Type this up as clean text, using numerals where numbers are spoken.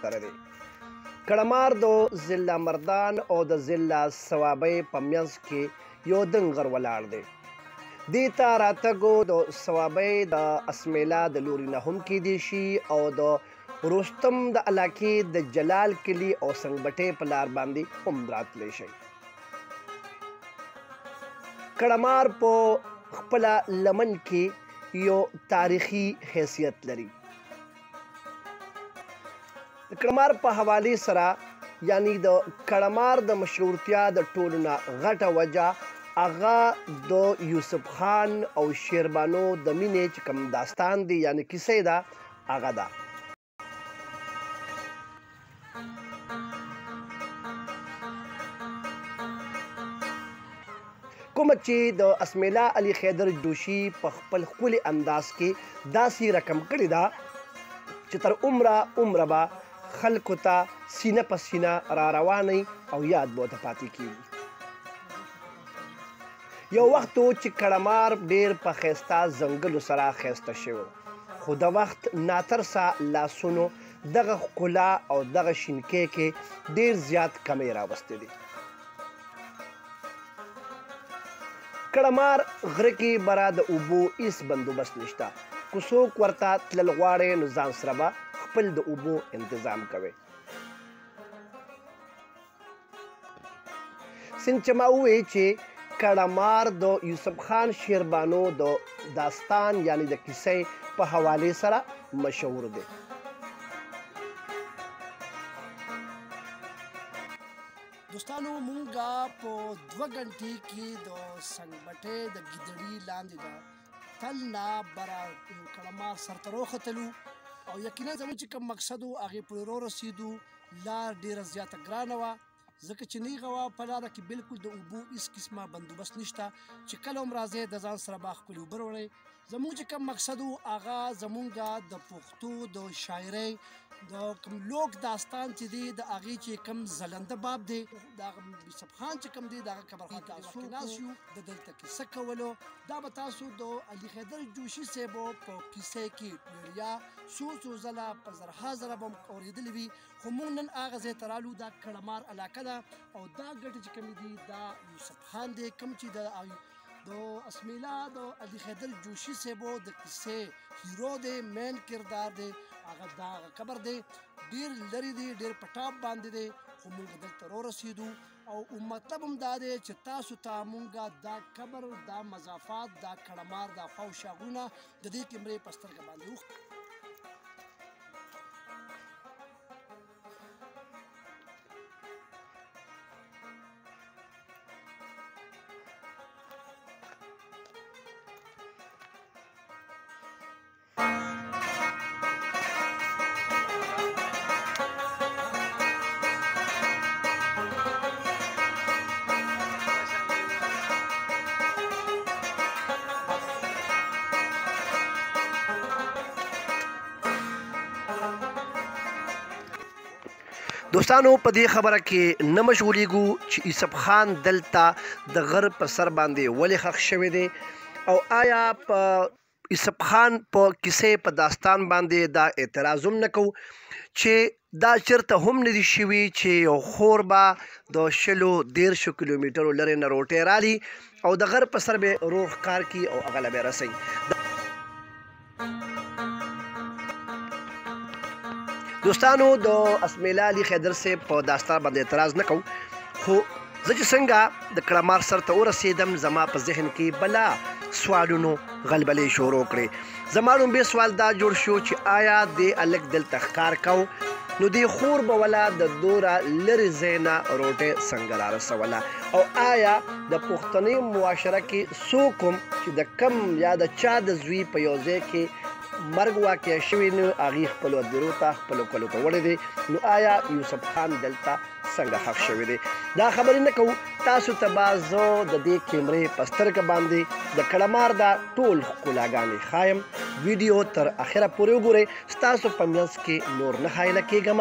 دره دی. کړمار د ضلع مردان او د ضلع صوابۍ په منځ کې یو دنګ غر ولاړ دی. دې ته راتګو د صوابۍ د اسمیلا د لوري نه هم کیدی شي او د رستم د علاقې د جلال کلي او سنګبټې په لار باندې هم راتلی شي. کړمار په خپله لمن کې یو تاریخي حیثیت لري. د کړمار په حوالې سره یعنی د کړمار د مشهورتیا د ټولو نه غټه وجه هغه د یوسف خان او شیربانو د مینې چې کوم داستان دی یعنی کیسه ده هغه ده. کومه چې د اسمیلا علي خیدر جوشي په خپل ښکلي انداز کې داسې رقم کړې ده چې تر عمره عمره به خلکو ته سینه په سینه را روانې او یاد به ورته پاتې کېږي. یو وخت و چې کړمار ډېر په ښایسته ځنګلو سره ښایسته شوی، خو د وخت ناترسه لاسونو دغه ښکلا او دغه شینکۍ کې ډېر زیات کمی راوستی دی. کړمار غره کې بره د اوبو هیڅ بندوبست نشته، که څوک ورته تلل غواړي نو ځان سره به خپل د اوبو انتظام کوي. څنګه چې ما وویل چې کړمار د یوسف خان شیربانو د داستان یعنی د کیسې په حوالې سره مشهور دی. دوستانو مونږه په 2 غنټې کې د سنګبټې د ګیدړي لاندې د تل نه بره کړمار سر ته راوختلو او یقینا زموږ چې کوم مقصد و هغې پورې راورسېدو. لار ډېره زیاته ګرانه وه ځکه چې نیغه وه، په لاره کې بالکل د اوبو هیڅ قسمه بندوبست نشته چې کله هم راځئ د ځان سره به خپلې اوبه راوړئ. زموږ چې کوم مقصد و هغه زموږ د پښتو د شاعرۍ د کوم لوک داستان چې دی د هغې چې کوم ځلنده باب دی د هغه یوسف خان چې کوم دی د هغه قبر کې تاسو ناست یو د دلته کیسه کولو. دا به تاسو د علي خیدر جوشي صاحب په کیسه کې وړیا څو څو ځله په زرها ځله به هم اورېدلې وي، خو موږ نن هغه ځای ته رالو. دا کړمار علاقه ده او دا ګټې چې کومې دي دا یوسف خان دی کوم چې د اسمیلا د علي خیدر جوشي صاحب د کیسې هیرو دی، مین کردار دی. هغه دا قبر دی، ډېر لرې دی، ډېر په ټاپ باندې دی، خو موږ دلته راورسېدو. او مطلب هم دا دی چې تاسو ته مونږ دا قبر، دا مضافات، دا کړمار، دا خوا او شا غرونه د دې کیمرې په سترګه باندې وښ. دوستانو په دې خبره کې نه مشغولېږو چې یوسف خان دلته د غر په سر باندې ولې ښخ شوی دی او آیا په یوسف خان په کیسې په داستان باندې دا اعتراض هم نه کوو چې دا چېرته هم نه دي شوي چې یو خور به د 20 30 کیلومترو لرې نه روټۍ رالي او د غر په سر به ورور ښکار کړي او هغه له به یې رسوي. دوستانو د اسمیلا علي خیدر صاحب په داستان باندې اعتراض نه کوو، خو زه چې څنګه د کړمار سر ته ورسېدم زما په ذهن کې بلا سوالونو غلبلې شروع کړې. زما لومبی سوال دا جوړ شو چې آیا دې هلک دلته ښکار کو نو دې خور به ولا د دوره لرې ځای نه روټۍ څنګه را رسوله او آیا د پښتني معاشره کې څوک هم چې د کم یا د چا د زوی په یو ځای کې مرګ واقع شوی نو هغې خپلو ادیرو ته خپلو کلو ته وړی دی، نو آیا یوسف خان دلته څنګه ښخ شوی دی؟ دا خبرې نه کوو، تاسو ته به زه د دې کیمرې په سترګه باندې د کړمار دا ټول ښکلاګانې ښایم. ویډیو تر اخره پورې وګورئ، ستاسو په منځ کې نور نه حایله کېږم.